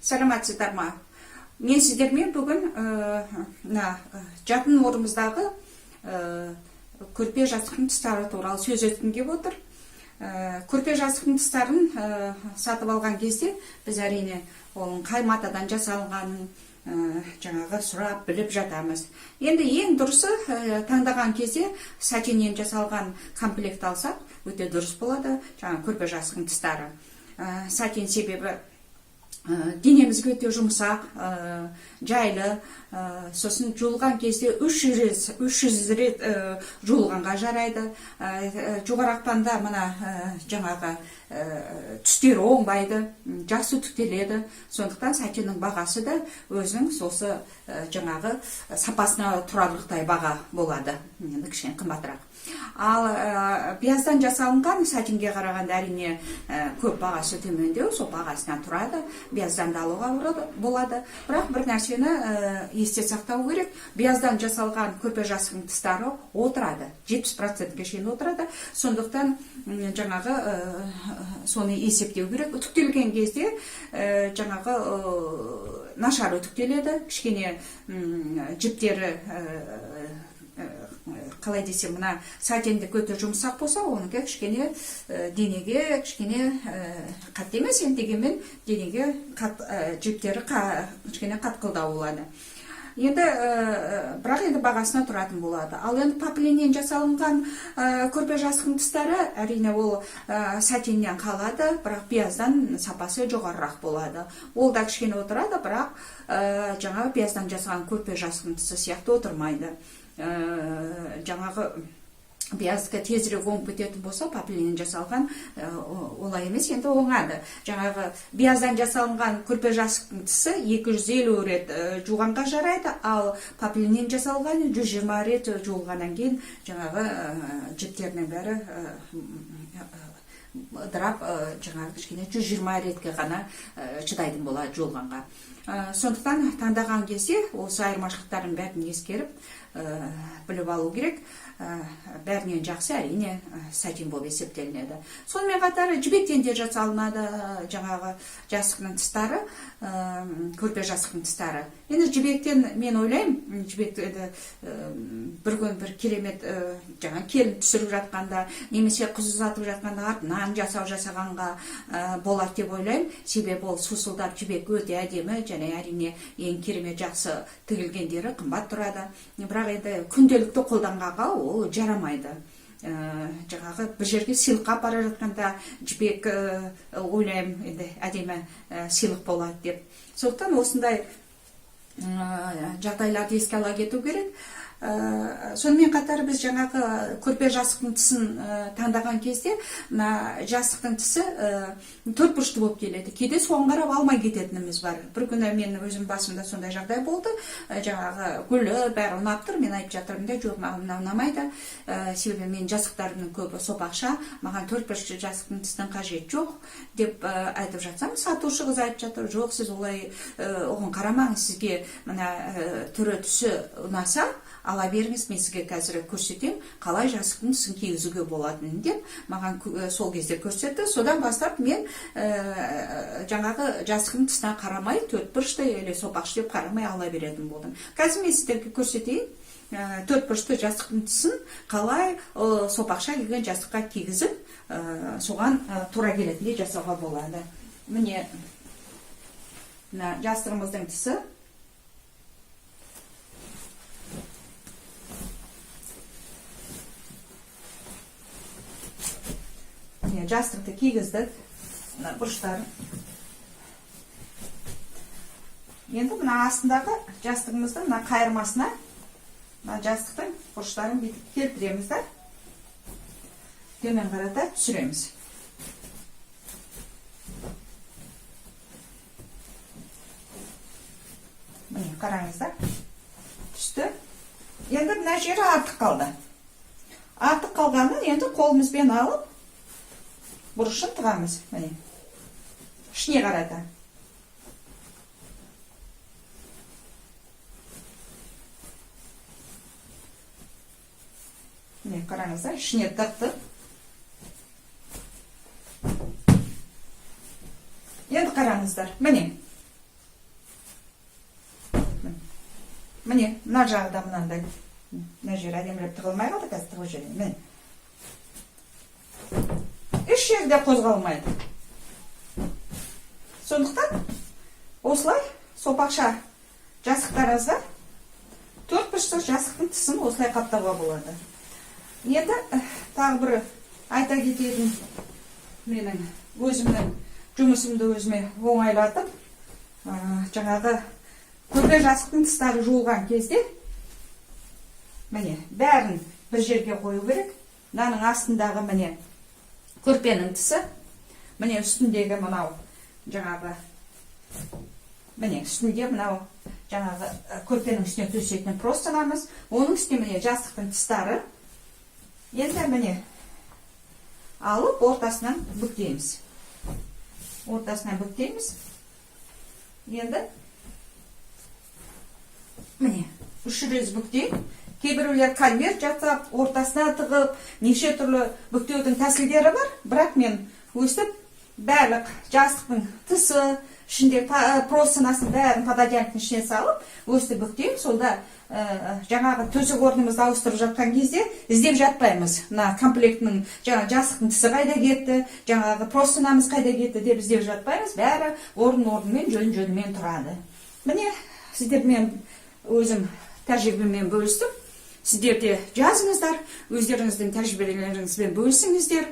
Саламатсыздар ма? Мен сіздермен бүгін мына жатын орнымыздағы көрпе жастықтың тыстары туралы сөз еткім келіп отыр. Көрпе жастықтың тыстарын сатып алған кезде біз, әрине, оның қай матадан жасалғанын жаңағы сұрап біліп жатамыз. Енді ең дұрысы, таңдаған кезде сатиннен жасалған комплект алсақ, өте дұрыс болады. Жаңа көрпе жастықтың тыстары сатин, себебі денемізге өте жұмсақ, жайлы, сосын жуылған кезде 300 рет жуылғанға жарайды. Жоғары ақпанда мына жаңағы түстері оңбайды, жақсы үтіктеледі. Сондықтан сатиннің бағасы да өзінің сосы жаңағы сапасына тұрарлықтай баға болады, енді кішкене қымбатырақ. Ал бияздан жасалынған сатинге қарағанда, әрине, көп бағасы төмендеу, сол бағасына тұрады. Бияздан да алуға болады, бірақ бір нәрсені есте сақтау керек: бияздан жасалған көрпе жастықтың тыстары отырады, 70%-ке шейін отырады. Сондықтан жаңағы соны есептеу керек. Үтіктелген кезде жаңағы нашар үтіктеледі, кішкене жіптері, қалай десем, мына сатиндік өте жұмсақ болса, оныкі кішкене денеге кішкене қатты емес енді, дегенмен денеге жіптері кішкене қатқылдау болады енді, бірақ енді бағасына тұратын болады. Ал енді поплиннен жасалынған көрпе жастықтың тыстары, әрине, ол сатиннен қалады, бірақ бияздан сапасы жоғарырақ болады. Ол да кішкене отырады, бірақ жаңағы бияздан жасаған көрпе жастықтың тысы сияқты отырмайды. Жаңағы бияздікі тезірек оңып кететін болса, поплиннен жасалған олай емес, енді оңады. Жаңағы бияздан жасалынған көрпе жастықтың тысы 250 рет жуғанға жарайды, ал поплиннен жасалған 120 рет жуылғаннан кейін жаңағы жіптерінің бәрі ыдырап, жаңағы кішкене 120 ретке ғана шыдайтын болады жуылғанға. Сондықтан таңдаған кезде осы айырмашылықтардың бәрін ескеріп, біліп алу керек. Бәрінен жақсы, әрине, сатин болып есептелінеді. Сонымен қатар жібектен де жасалынады жаңағы жастықтың тыстары, көрпе жастықтың тыстары. Енді жібектен, мен ойлаймын, жібек енді бір күн бір керемет жаңа келін түсіріп жатқанда немесе қыз ұзатып жатқанда артынан жасау жасағанға болады деп ойлаймын. Себебі ол сусылдап жібек өте әдемі және, әрине, ең керемет жақсы тігілгендері қымбат тұрады. Бірақ енді күнделікті қолданғанға ол жарамайды. Жаңағы бір жерге сыйлыққа апара жатқанда жібек, ойлаймын, енді әдемі сыйлық болады деп. Сондықтан осындай жағдайларды еске ала кету керек. Сонымен қатар біз жаңағы көрпе жастықтың тысын таңдаған кезде мына жастықтың тысы төрт бұрышты болып келеді. Кейде соған қарап алмай кететініміз бар. Бір күні мен өзім басымда сондай жағдай болды. Жаңағы гүлі бәрі ұнап тұр, мен айтып жатырмын да: «Жоқ, маған мынау ұнамайды, себебі менің жастықтарымның көбі сопақша, маған төрт бұрышты жастықтың тысының қажеті жоқ», — деп айтып жатсам, сатушы қыз айтып жатыр: «Жоқ, сіз олай оған қарамаңыз, сізге мына түрі түсі ұнаса, ала беріңіз, мен сізге қазір көрсетемін қалай жастықтың тысын кигізуге болатынын», — деп маған сол кезде көрсетті. Содан бастап мен жаңағы жастықтың тысына қарамай, төрт бұрышты или сопақша деп қарамай ала беретін болдым. Қазір мен сіздерге көрсетейін төрт бұрышты жастықтың тысын қалай сопақша келген жастыққа кигізіп, соған тура келетіндей жасауға болады. Міне, мына жастығымыздың тысы. Міне, жастықты кигіздік, мына бұрыштарын. Енді мына астындағы жастығымыздың мына қайырмасына мына жастықтың бұрыштарын бүйтіп келтіреміз да, төмен қарата түсіреміз. Міне, қараңыздар, түсті. Енді мына жері артық қалды. Артық қалғанын енді қолымызбен алып, бұрышын тығамыз, міне, ішіне қарата. Міне, қараңыздар, ішіне тықтық. Енді қараңыздар, міне. Міне, мына жағы да мынандай. Мына жері әдемілеп тығылмай қалды, қазір тығып жіберейін. Міне, еш жерде қозғалмайды. Сондықтан осылай сопақша жастықтарыңызда төрт бұрышты жастықтың тысын осылай қаптауға болады. Енді тағы бір айта кететін, менің өзімнің жұмысымды өзіме оңайлатып, жаңағы көрпе жастықтың тыстары жуылған кезде, міне, бәрін бір жерге қою керек. Мынаның астындағы, міне, көрпенің тысы, міне, үстіндегі мынау жаңағы, міне, үстінде мынау жаңағы көрпенің үстіне төсетін простынамыз, оның үстіне, міне, жастықтың тыстары. Енді, міне, алып ортасынан бүктейміз, ортасынан бүктейміз. Енді, міне, үш рет бүктейік. Кейбіреулер конверт жасап, ортасына тығып, неше түрлі бүктеудің тәсілдері бар. Бірақ мен өстіп барлық жастықтың тысы, ішінде простынасын, бәрін пододеяльниктің ішіне салып, өстіп бүктеймін. Сонда жаңағы төсек орнымызды ауыстырып жатқан кезде іздеп жатпаймыз, мына комплектінің, жаңа жастықтың тысы қайда кетті, жаңағы простынамыз қайда кетті деп іздеп жатпаймыз. Бәрі орын орнымен, жөн жөнімен тұрады. Міне, сіздермен өзім тәжірибеммен бөлістім. Сіздер де жазыңыздар, өздеріңіздің тәжірибелеріңізбен бөлісіңіздер.